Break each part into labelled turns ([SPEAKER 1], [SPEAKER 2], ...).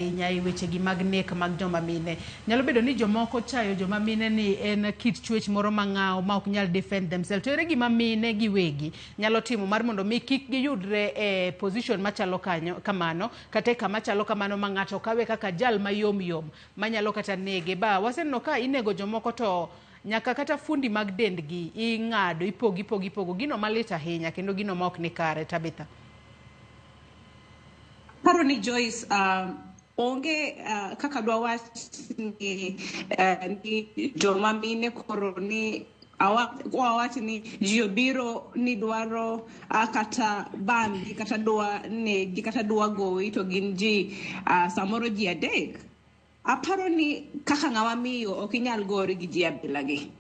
[SPEAKER 1] Ahinya e wechegi mag nek mag joma mine. Nyalo bedo ni jomoko chayo joma mine ni en kit chwech moro mang'aw ma ok nyal defend themselves. To ere gima mine giwegi nyalo timo mar mondo mi kik giyudre e position machalo kanyo kamano kata e kama chalo kamano ma ng'ato kawe kaka jal mayom yom manyalo kata nege. Ba waseneno ka inego jomoko to nyaka kata fundi mag dendgi ing'ado, ipogo, ipogo, ipogo. Gino malit ahinya kendo gino ma ok ni kare. Tabitha.
[SPEAKER 2] Aparo ni Joyce, onge kaka dwawach ni joma mine koro ni wawach ni ji obiro ni dwaro kata bambi kata dwa negi kata dwa goyi to gin ji samoro ji 3. Aparo ni kaka ng'ama miyo ok inyal gori gi ji abilagi.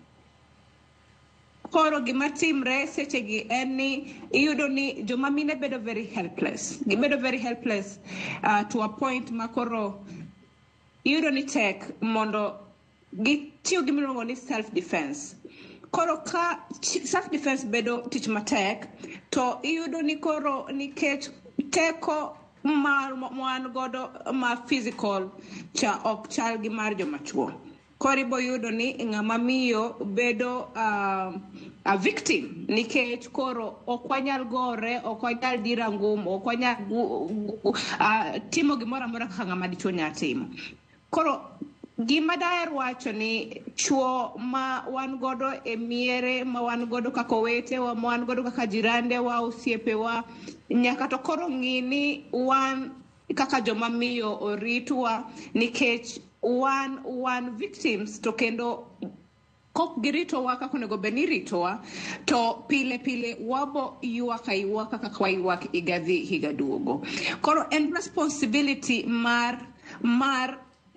[SPEAKER 2] Koro gima timre sechegi en ni iyudo ni joma mine bedo very helpless. Gibedo very helpless to a point ma koro iyudo ni tek mondo gitiyo gi miluongo ni self defense. Koro ka self defense bedo tich matek, to iyudo ni koro nikech teko mar wan godo ma physical cha ok chal gi mar joma chuo. Koro ibo yudo ni ng'ama miyo bedo a victim nikech koro ok wanyal gore, ok wanyal dira ngum, ok wanyal timo gimoro amora kaka ng'ama dichuo nyalo timo. Koro gima daher wacho ni chuo ma wan godo e miere, ma wan godo kaka owetewa, ma wan godo kaka jirandewa, osiepewa, nyaka to koro ng'i ni wan kaka joma miyo oritwa nikech wan victims, to kendo kok giritowa kaka onego bed ni iritowa, to pile pile wabo ywak aywaka kaka waywak higa dhi higa duogo. Koro en responsibility mar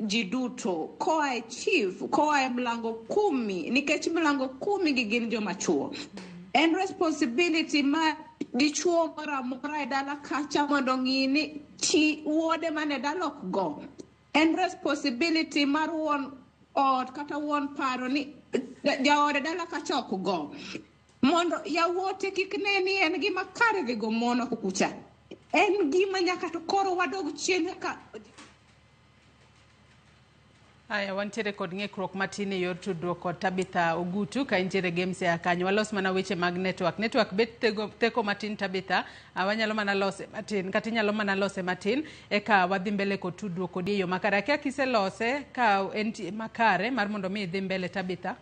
[SPEAKER 2] ji duto koa e chief, koa e mlango kumi, nikech mlango kumi gi gin joma chuo. En responsibility mar dichuo moro amora e dala kacha mondo ong'i ni chi wuode mane dala ok go. En responsibility mar wuon ot kata wuon paro ni jaode dala kacha ok go, mondo yawuote kik ne ni en gima kare dhi go mon oko kucha. En gima nyaka to koro wadog chien kaka.
[SPEAKER 1] Aya, wantiere kod ng'ikruok matin e yor tudruok kod Tabitha Ogutu ka intiere Games e kanyo. Walos mana weche mag network. Network bet teko matin, Tabitha. Wanyalo mana lose matin kata inyalo mana lose matin eka wadhi mbele kod tudruok kodi e yo makare. Akia kiselose ka entie makare mar mondo mi idhi mbele, Tabitha.